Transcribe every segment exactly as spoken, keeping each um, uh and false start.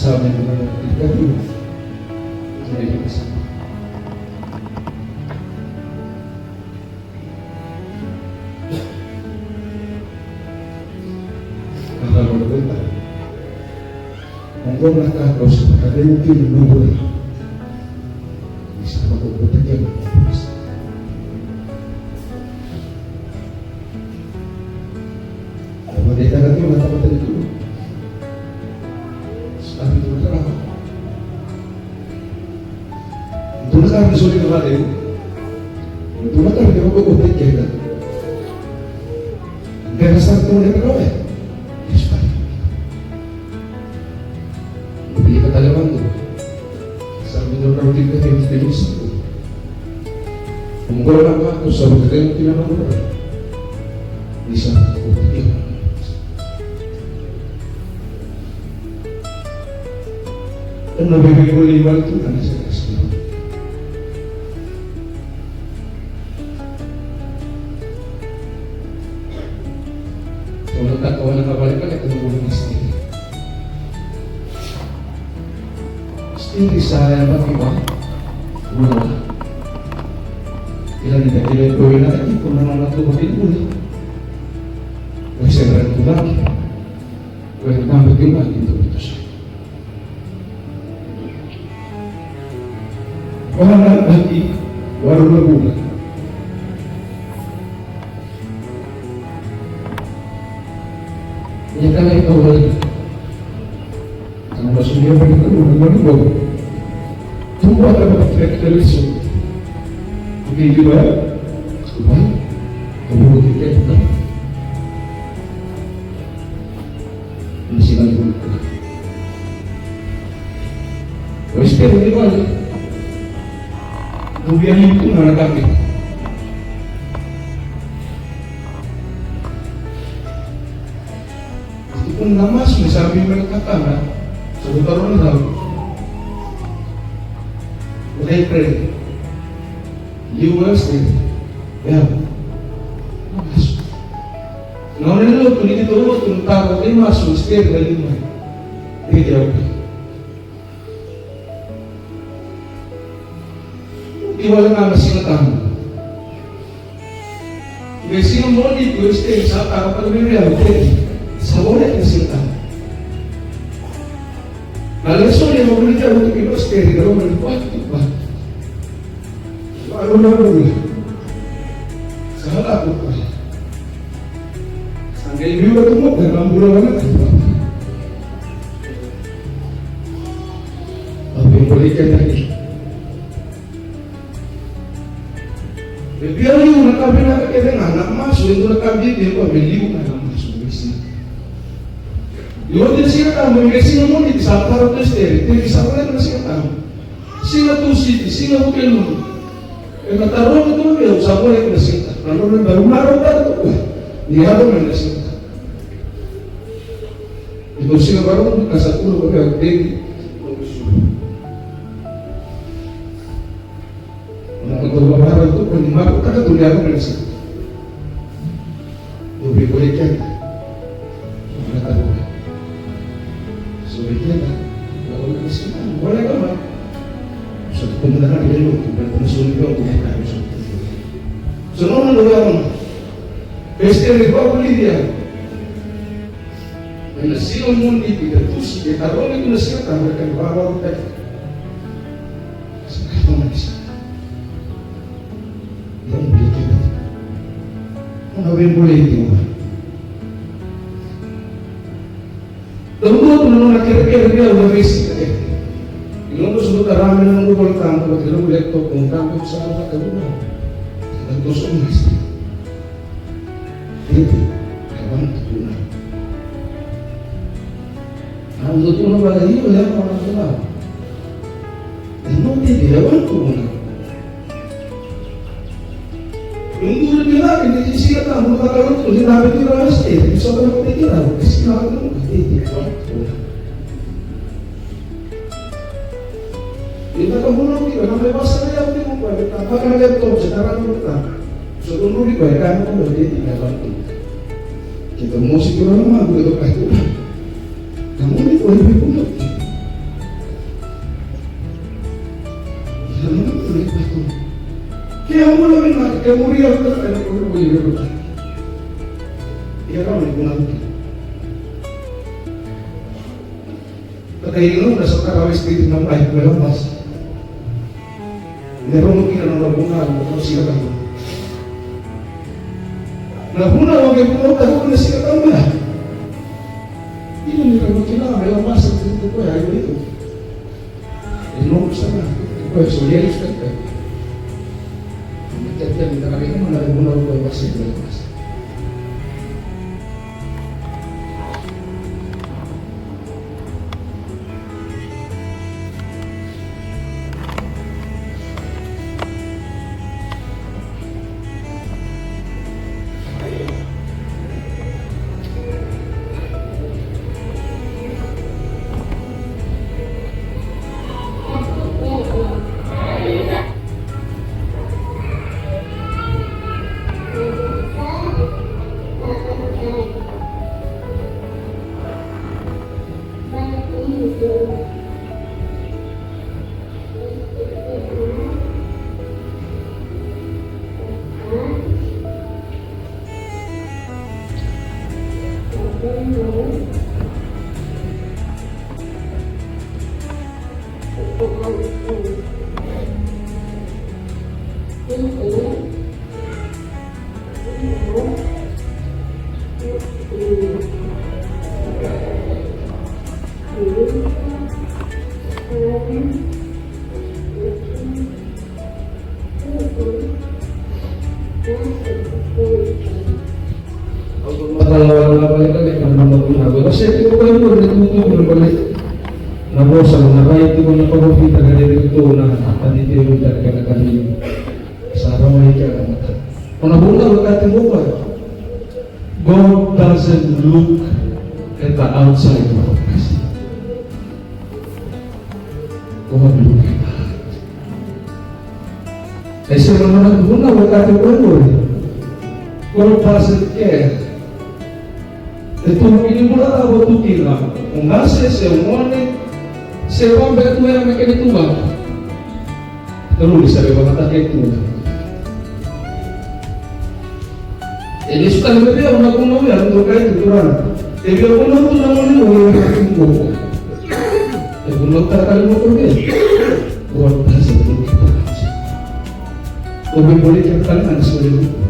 Sa mai na nona tirikatiri. Sa mai na nona. Ka sa lako vei ta. Oqo na ka kau sa vakarau kina na noqu rai. Ni sa vakabauta kina na noqu rai. Au vakadeitaka tiko na tamata ni Kalou. Sa vei tu na rarama. Dua na ka me soli na vale. Dua na ka me vakabauta keda. Dua na ka me soli na vale. Dua na ka me soli na vale. Sa vinaka na oti ka tei tei sa. Oqo na ka ko sa vinaka tei na ka. Ni sa ko tei. Ena veiveivoli vale tu na sa sa. Tou na taka wana ka vale ka leka na vuli ni Steri. Steri sa yabaki va. Vula. Ila ni takila e koya na taki ko na nona tu vaki vuli. Ko se ra tu vaki. Ko e na tamba ki vaki tu tu sa. Vakayagataki walu na vula. Ia ka lai kau wale. Ka na masu ia vei na vula na vula. Tubu a ka na vakayagataki lesoni. Okei, liwa ya. Tubu a ka vula kei kei. Na siga ni vula. O Esiteri ni vale. Dou via liu tu na ka kece. Tukuna na masu ni sa biu mai na kakana. Sa dou taro na rau. O cei pre. Liu o Esiteri. Ia. Na masu. Na gauna ni lotu ni keitou lotu na taro, kei masu, Esiteri na liu mai. Kei au. Kei wale ga na Siga Tabu. Kei Siga Moniti, Esiteri sa taro, ka na vei au, kei sa wale na Siga Tabu. Na lesoni e magulica au tu kei Esiteri, na loma ni vatu, vatu. Valu na vula. Sa lako koya. Sa qai viu tu mo koya na bula vana tu. Au via bolei keda ni. Me via liu na ka vinaka kece ga na masu, e dua na ka bibi koya me liu ga na masu, me sega. Io, oti na Siga Tabu, me Siga Moniti sa taro tu Esiteri, tei sa wale na Siga Tabu. Siga Tusiti, Siga Vukelulu. Ena taroga tu vei au sa voleka na Siga Tabu. Na nona na marau tale tu koya. Ni yaco mai na Siga Tabu. Iko Siga Vakaraubuka sa kula vei au tei. Na ka tou vakarau tu koya ni marautaka tu ni yaco mai na Siga Tabu. Dou via bolei keda. Dou via bolei keda. So vei keda. Dou via bolei keda. Dou via bolei keda. So tu keda na via lotu, baleta na so ni via lotu, ya ka so. So no, no, no, no. Esiteri e vakavulici au. Mai na Siga Moniti, Tusi, e tarogi tu na Siga Tabu, e ka ni vakavakavutaki. Sa ka ni vakavakavutaki. Ia au via keda. Au na via bolei tiko ga. Dau dua tu na nona kerekere vei au na veisiga kece. Ni noqu sa dau tara mai na noqu Vola Tabu vata kei na noqu laptop, noqu tablet, sa dau vata kei na noqu. Sa dau toso mai sa. Tete, I want to know. Au dau tukuna vata, io, e, I want to know. E, no, tete, I want to know. Duri vinaka ni Siga Tabu, na ka lotu ni na veti ra Esiteri, ni sa na veti ra, ni Siga Tabu, ni na ka bula tiko, na mai vasa na yau tiko, na vaka na laptop, sa na rau tiko. So duri vinaka ni ko tete na vatu. Keitou mosi tiko na magu, keitou kaya tiko. Na moni ko i vei ko na. Ia, bula vinaka, ke muria au, e na bula vinaka. Ia, rawa ni bula vinaka. Ka kai rau na sa ka rawa e state na mai, me la mas. Ne rogo kina na vunau, na siga ka. Na vunau, ke vunau, ka vunau, na siga ka, me la. Ina ni rau kina, me la mas, ke vunau, ko ya, ina. E noqu sara, ko e so, e so, e so. Me tete, me tara, me tara, me tara, me tara. Na vosa na rai tiko na parofita ka rere tiko na tani tiko na kani. Sa rawa ni kena mata. Ona vuna ka tiko koya. God doesn't look at the outside of a person. God look at the heart. E se na mana vuna o ka tiko koya. God doesn't care. E tu mai ni bula cava o tu kina, o qase se o gone, se vakabe tu ya me kena tu vaka. Kalou ni sa veivagataki tu. E lesu tale mai vei au na vunau ya, na vunau kai tu Turaga. E via vunau tu na gone, na gone e vaka tu qo. E vunau tale tale mai ko vei. What does it look like? O vei voli ke tale na soli.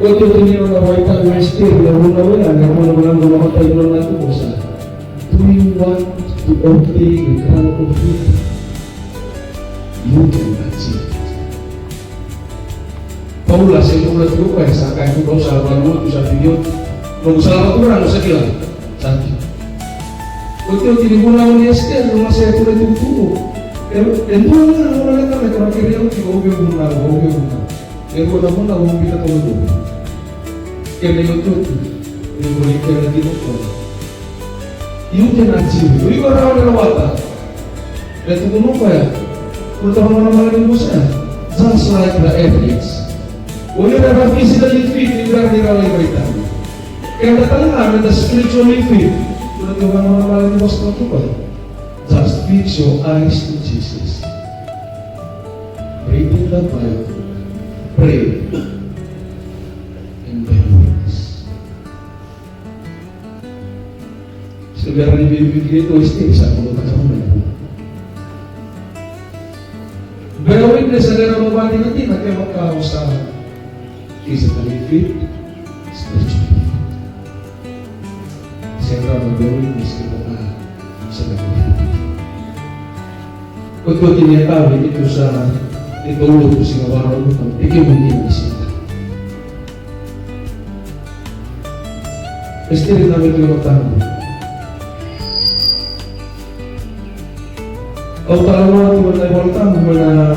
Oti, oti ni nona vakaitavi o Esiteri na vunau oya, na vunau oya, na vunau oya, na vunau oya. Do you want to obey the crown of victory? You can achieve it. Paula se bula tu o koya, sa kaya tu, au sa vakanunutu, sa pidi oti. Noqu sa lako tu ga, au sa kila. Sa tu. Oti, oti ni vunau nei Esiteri, noqu sa tu na tukutuku. E, e dua ga na gauna lekaleka, au kerea oti, au via vunau, au via vunau. E rua na vunau au biuta toka tu. Kena iotioti, ni voli kena dina toka. Io, kena tini. O iko rawa ni rawata. E tukuna o koya, o ira na gone malanivosa, just like the athletes. O ira era physically fit ni bera ni ra lai vakaitavi. Keda tale ga meda spiritually fit. O ira na gone malanivosa, tukuna o koya, just fix your eyes to Jesus. Breathing Pray and bear witness. Se bera ni veivuke tu Esteri sa mo ta kama mai. Bear witness, a lera mo vati na tina kevaka o sa physically fit, spiritually fit. Se ra mo bear witness kevaka o sa na fit. Ko tu tini e tavi ni tu sa e tolu tu si na vara mo ta tiki mo ni si. Esteri na vei kilo tabu. Au talanoa tu na iVolatabu mai na,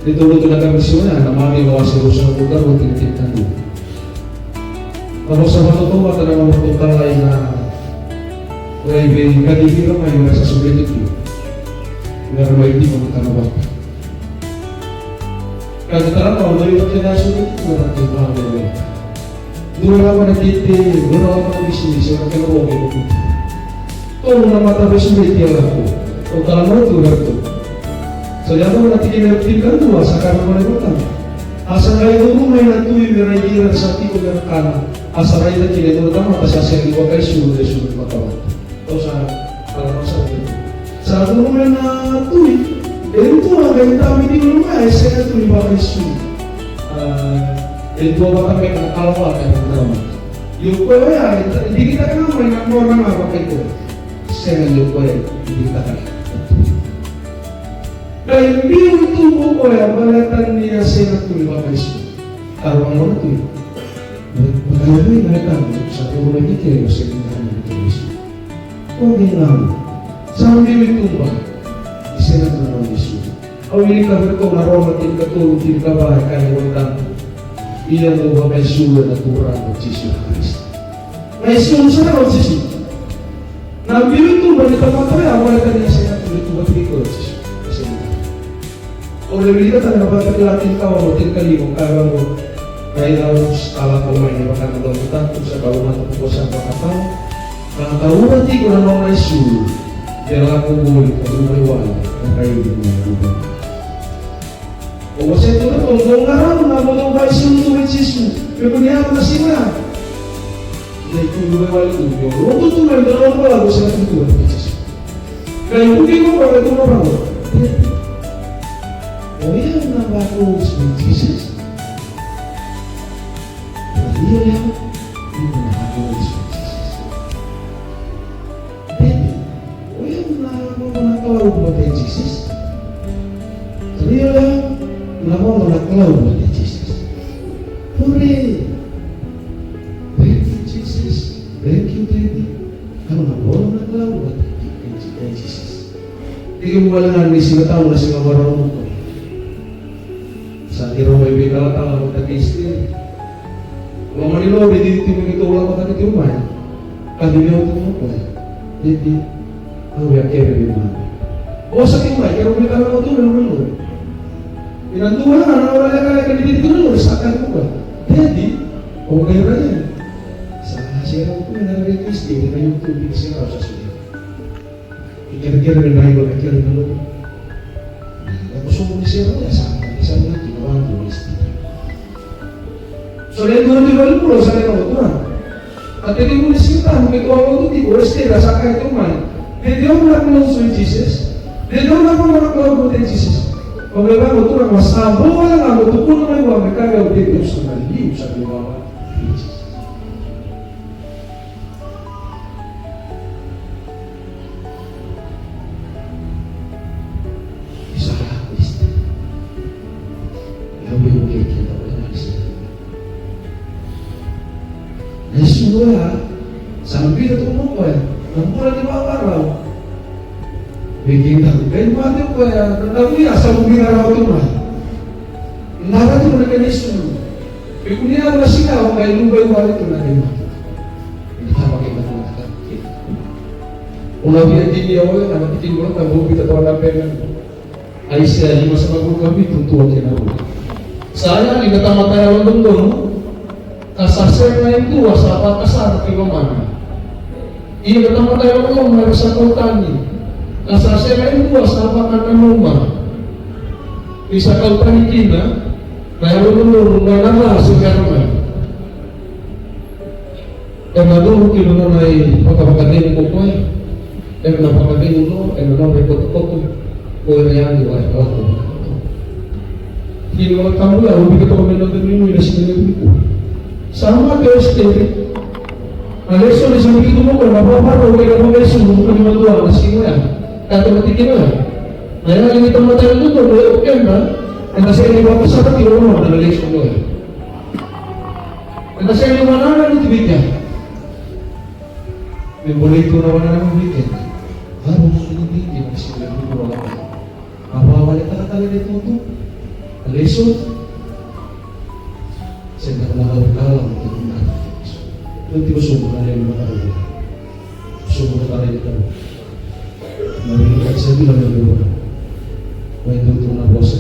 ni tolu tu na ka misiona, na Maciu na wase ruasagavulu ka rua, tikina tinikadua. Na vosa vakatautauvata na nona talai na, na ivei kacivi ira mai, ira sa solia tu. Ira mai tiko na kana vata. Ka na tara na, o na iwakina e suru tu na kena vakaveivei. Dua lava na tete, dua lava na bisinisi, o na kena vakaveivei. Tolu na mataveisei e lako. O tala na tu na tu. Sa yaco na tikina e tinikadua, sa kaya na Gone Turaga. A sa qai curu mai na tui me raici ira sa tiko me ra kana. A sa raica kina e dua na tamata sa sega ni vakaisulu, e sulu ni matavata. Au sa, sa, sa, sa curu mai na tui. E dua qai dabe tiko mai, e sega tu ni vakaisulu. A, e dua vata me na kalavata e na drama. Io, koya oya, e digitaka ga mai na nona ga vakaikoya. Sega ni o koya e digitaka na tui. Qai biu tu o koya baleta ni a sega tu ni vakaisulu. Ka rua na tui. Vakaevei na ka sa curu mai ki ke, o sega ni vakaisulu. Ko qai galu. Sa biu i tuba. Ni sega tu na vakaisulu. Au wilika vei iratou na Roma tinikatolu, tinikava, e kaya na iVolatabu. Ia dou vakaisulu ena Turaga o Jisu Karisito. Vakaisulu sara o Jisu. Na biu i tuba ni tamata oya, a voleka ni a sega tu ni tuba tiko o Jisu. A sega. Au wilika tale na Vakatakila tinikaono, tinikalima, ka vaqo. Raica, au sa lako mai, ni vaka na dau matatu, sa dau matatu ko sa vakatau. Ka taura tiko na nona isulu, e lako voli ka luvaiwale na raici ni luvaiwale. O wasea tu na tou dou qarava na vo dou vakaisulu tu vei Jisu, me kua ni yaco na siga. Ia tu luvaiwale tu, io lotu tu mai dou lako, lako sa tu tu vei Jisu. Ka i vuki ko ko tu na ravo. O yau na vakaisulu vei Jisu. O yau na vakaisulu vei Jisu. Baby, o yau na nona Kalou vata kei Jisu. Io, na nona Kalou vata kei Jisu. Hooray! Thank you, Jesus. Thank you, Daddy. Au na nona Kalou vata kei Jisu. Tiko vua na nisi na tau na siga varau. Sa qai rau mai veitalatala vata kei Esiteri. Loma ni lotu, e cici tiko mai keitou, lako cake tiko mai. Ka cici au tiko mai o koya. Cici, au via kere vei mami. Vosa tiko mai, keirau mai tale ga tu mai loma ni lotu. Ena dua na gauna lekaleka ni cici tiko mai o koya, sa kaya tiko o koya, Cici, o qai rai yani. Sa sega tu na rai kei Esiteri, na YouTube ni serau sa solia. Kerekere me draiva, kerekere me lotu. Na kosovu ni sere oya sa, sa na tu na vanua ni sere. So na dua ni vanua sa na lotu na. A tekivu ni siga tale me tou lotu tiko, o Esiteri sa kaya tiko mai. Dede au na close with Jesus. Dede au na close with Jesus. O me vaka tu na sa vo wale na mo tukuna mai vua me kaya au dede au sa na liu sa ni wawa. Na isulu oya sa na biuta tu mai o koya na bula ni vavarau. Vei keda, qai mate o koya, na daku ya sa vuki rawa tu mai. Na raica tu na kena isulu. Vei kemuni na siga, o qai luve wale tu na kena. Na tama kei na tama kei. O na via tini ya oya, na via tini ya oya, na via tini ya oya. Aisea limasagavulu ka vitu, dua kei na rua. Sa yali na tamata yalododonu, ka sa sega e dua sa vakasala ki lomana. Ia na tamata yalololoma era sa kau tani, ka sa sega e dua sa vakananuma. Ni sa kau tani kina na yalo dodonu mai na ca se bera mai. E na curu ki na nona ivakavakacegu ko koya. E na vakacegu no, e na nona ikotokoto. Ko e na yali wa e lako. Ni na wakamu ya, ubi ke toka mai na dodonu ni na sini na tuku. Sama te o siteri. Na lesoni sa biuta tu mo koya, na vavakarau kei na vakaisulu, ka ni madua na siga ya. Ka te matikina ya. Na yali ni tamata ni dodonu, o keda, eda sega ni vakasaka tiko na noda na lesoni oya. Eda sega ni wanana ni tu vei keda. Me bolei tu na wanana vei keda. Vakarau ni vei keda na siga ni dodonu. A vakawale takataka ni tutu. A lesoni. Sega na vakawale kala mo tutu na. Tutu sobu na lewe ni vakawale. Sobu na kala ni kala. Na lewe ni kala sa bila na lewe. Mai tutu na vosa